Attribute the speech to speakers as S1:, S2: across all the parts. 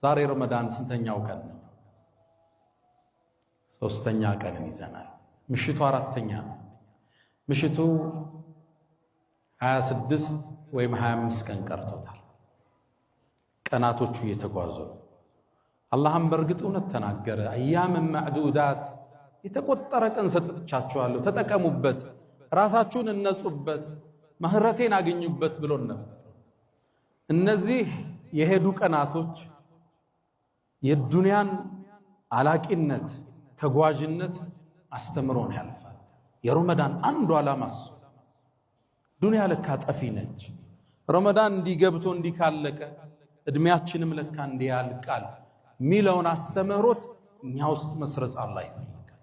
S1: ዛሬ ረመዳን ስንተኛው ቀን ነው? ሶስተኛ ቀንን ይዘናል። ምሽቱ አራተኛ ነው። ምሽቱ 26 ወይም 25 ቀን ቀርቶታል። ቀናቶቹ እየተጓዙ ነው። አላህም በእርግጥ እውነት ተናገረ። أياما معدودات የተቆጠረ ቀን ሰጥቻችኋለሁ፣ ተጠቀሙበት፣ ራሳችሁን እነጹበት፣ ምህረቴን አግኙበት ብሎን ነበር። እነዚህ የሄዱ ቀናቶች የዱንያን አላቂነት ተጓዥነት አስተምሮን ያልፋል። የረመዳን አንዱ ዓላማ እሱ። ዱንያ ለካ ጠፊ ነች። ረመዳን እንዲገብቶ እንዲካለቀ እድሜያችንም ለካ እንዲያልቃል ሚለውን አስተምህሮት እኛ ውስጥ መስረጽ አላህ ይፈልጋል።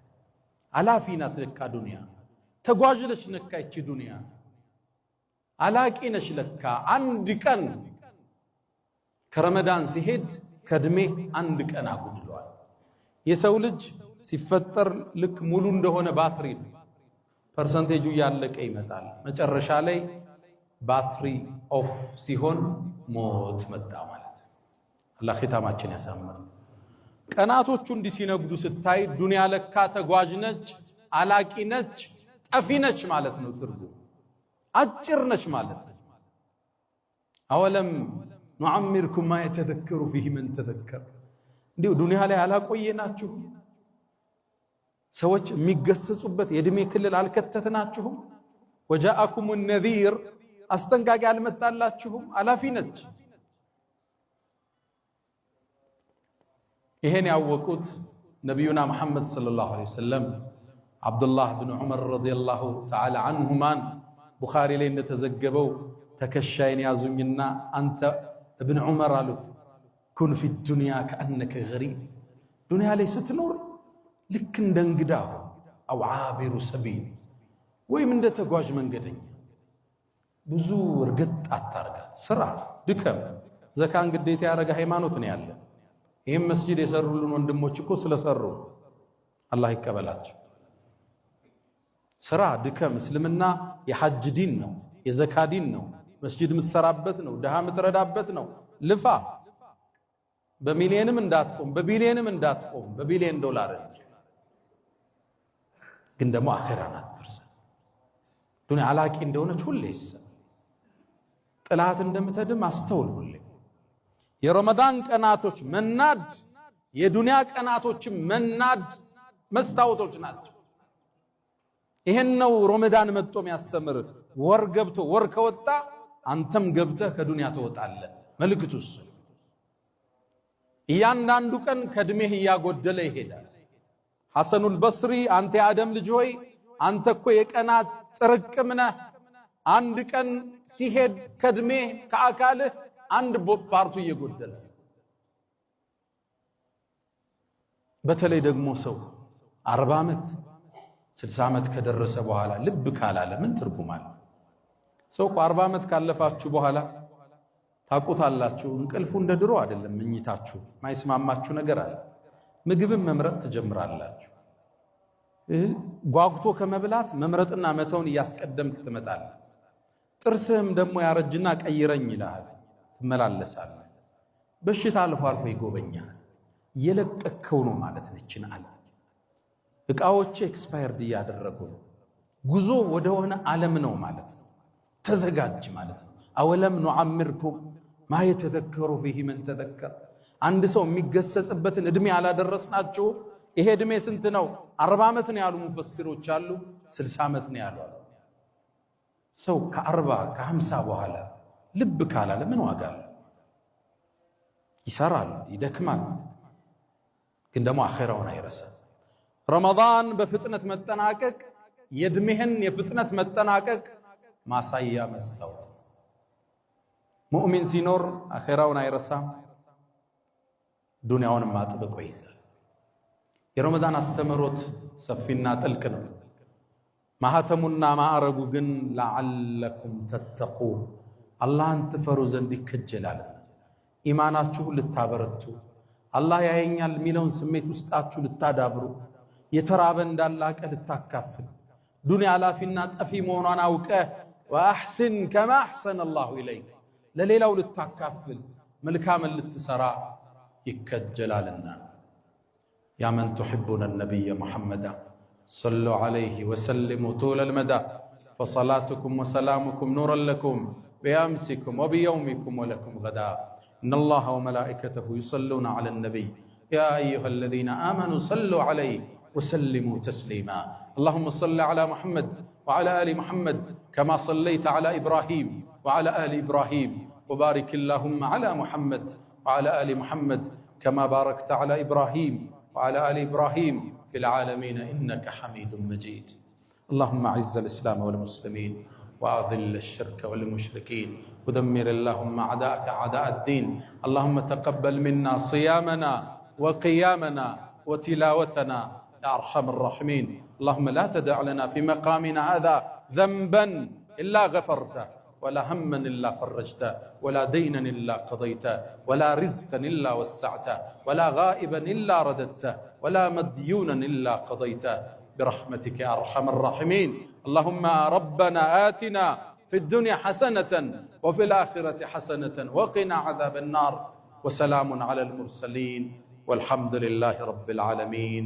S1: አላፊ ናት ለካ ዱንያ፣ ተጓዥ ነች ለካ ይቺ ዱንያ፣ አላቂ ነች ለካ። አንድ ቀን ከረመዳን ሲሄድ ከእድሜ አንድ ቀን አጉድሏል። የሰው ልጅ ሲፈጠር ልክ ሙሉ እንደሆነ ባትሪ ነው። Percentage ኡ እያለቀ ይመጣል። መጨረሻ ላይ ባትሪ off ሲሆን ሞት መጣ ማለት ነው። አላህ ኺታማችን ያሳምር። ቀናቶቹ እንዲህ ሲነጉዱ ስታይ ዱንያ ለካ ተጓዥ ነች፣ አላቂ ነች፣ ጠፊ ነች ማለት ነው። ትርጉም አጭር ነች ማለት ነው። أولم نعمركم ما يتذكر فيه من تذكر። እንዲሁ ዱንያ ላይ አላቆየናችሁም? ሰዎች የሚገሰጹበት የእድሜ ክልል አልከተትናችሁም? وجاءكم النذير አስጠንቃቂ አልመጣላችሁም? አላፊ ነች። ይሄን ያወቁት ነቢዩና መሐመድ صلى الله عليه وسلم ዓብዱላህ ብን ዑመር رضي الله تعالى عنهما ን ቡኻሪ ላይ እንደተዘገበው ትከሻዬን ያዙኝና አንተ እብን ዑመር አሉት፣ كن في الدنيا كأنك غريب፣ ዱንያ ላይ ስትኖር ልክ እንደ እንግዳ أو عابر سبيل ወይም እንደ ተጓዥ መንገደኛ ብዙ እርግጥ አታርጋት። ስራ፣ ድከም። ዘካን ግዴታ ያደረገ ሃይማኖት ነው ያለ። ይህም መስጂድ የሰሩልን ወንድሞች እኮ ስለሰሩ አላህ ይቀበላቸው። ስራ፣ ድከም። እስልምና የሐጅ ዲን ነው፣ የዘካ ዲን ነው። መስጂድ የምትሰራበት ነው፣ ድሃ የምትረዳበት ነው። ልፋ። በሚሊየንም እንዳትቆም፣ በቢሊየንም እንዳትቆም፣ በቢሊየን ዶላር እንጂ ግን ደግሞ አኼራን አትርሳ። ዱንያ አላቂ እንደሆነች ሁሌ ይሰ ጥላት እንደምትሄድም አስተውል። ሁሌ የረመዳን ቀናቶች መናድ የዱንያ ቀናቶችም መናድ መስታወቶች ናቸው። ይሄን ነው ረመዳን መጥቶ የሚያስተምር። ወር ገብቶ ወር ከወጣ አንተም ገብተህ ከዱንያ ትወጣለህ። መልእክቱስ እያንዳንዱ ቀን ከእድሜህ እያጎደለ ይሄዳል። ሐሰኑል በስሪ አንተ የአደም ልጅ ሆይ አንተ እኮ የቀናት ጥርቅም ነህ። አንድ ቀን ሲሄድ ከእድሜህ ከአካልህ አንድ part ኡ እየጎደለ፣ በተለይ ደግሞ ሰው 40 ዓመት 60 ዓመት ከደረሰ በኋላ ልብ ካላለ ምን ትርጉም አለ? ሰው እኮ 40 ዓመት ካለፋችሁ በኋላ ታውቁታላችሁ። እንቅልፉ እንደ ድሮ አይደለም። መኝታችሁ ማይስማማችሁ ነገር አለ። ምግብን መምረጥ ትጀምራላችሁ። ጓጉቶ ከመብላት መምረጥና መተውን እያስቀደምክ ትመጣለህ። ጥርስህም ደግሞ ያረጅና ቀይረኝ ይልሃል፣ ትመላለሳለህ። በሽታ አልፎ አልፎ ይጎበኛል። የለቀከው ነው ማለት ነችን አለ። እቃዎች expired እያደረጉ ነው። ጉዞ ወደሆነ ዓለም ነው ማለት ነው። ተዘጋጅ ማለት ነው። أولم نعمركم ما يتذكر فيه من تذكر። አንድ ሰው የሚገሰጽበትን እድሜ አላደረስናችሁ? ይሄ እድሜ ስንት ነው? 40 ዓመት ነው ያሉ ሙፈሲሮች አሉ። 60 ዓመት ነው ያሉ። ሰው ከ40 ከ50 በኋላ ልብ ካላለ ምን ዋጋ አለ? ይሰራል፣ ይደክማል፣ ግን ደግሞ አኼራውን አይረሳም። ረመዳን በፍጥነት መጠናቀቅ የእድሜህን የፍጥነት መጠናቀቅ ማሳያ መስታወት። ሙእሚን ሲኖር አኼራውን አይረሳም፣ ዱንያውንም አጥብቆ ይይዛል። የረመዳን አስተምህሮት ሰፊና ጥልቅ ነው። ማህተሙና ማዕረጉ ግን لعلكم تتقون አላህን ትፈሩ ዘንድ ይከጀላል። ኢማናችሁ ልታበረቱ፣ አላህ ያየኛል የሚለውን ስሜት ውስጣችሁ ልታዳብሩ፣ የተራበ እንዳላቀ ልታካፍል፣ ዱንያ አላፊና ጠፊ መሆኗን አውቀህ وأحسن كما أحسن الله إليك ለሌላው ልታካፍል፣ መልካምን ልትሰራ ይከጀላልና። يا من تحبون النبي محمدا صلوا عليه وسلموا طول المدى فصلاتكم وسلامكم نورا لكم بأمسكم وبيومكم ولكم غدا إن الله وملائكته يصلون على النبي يا أيها الذين آمنوا صلوا عليه وسلموا تسليما اللهم صل على محمد وعلى آل محمد كما صليت على إبراهيم وعلى آل إبراهيم وبارك اللهم على محمد وعلى آل محمد كما باركت على إبراهيم وعلى آل إبراهيم في العالمين إنك حميد مجيد اللهم أعز الإسلام والمسلمين وأذل الشرك والمشركين ودمر اللهم أعداءك أعداء الدين اللهم تقبل منا صيامنا وقيامنا وتلاوتنا يا أرحم الراحمين اللهم لا تدع لنا في مقامنا هذا ذنبا إلا غفرته ولا هما إلا فرجته ولا دينا إلا قضيته ولا رزقا إلا وسعته ولا غائبا إلا رددته ولا مديونا إلا قضيته برحمتك يا أرحم الراحمين اللهم ربنا آتنا في الدنيا حسنة وفي الآخرة حسنة وقنا عذاب النار وسلام على المرسلين والحمد لله رب العالمين.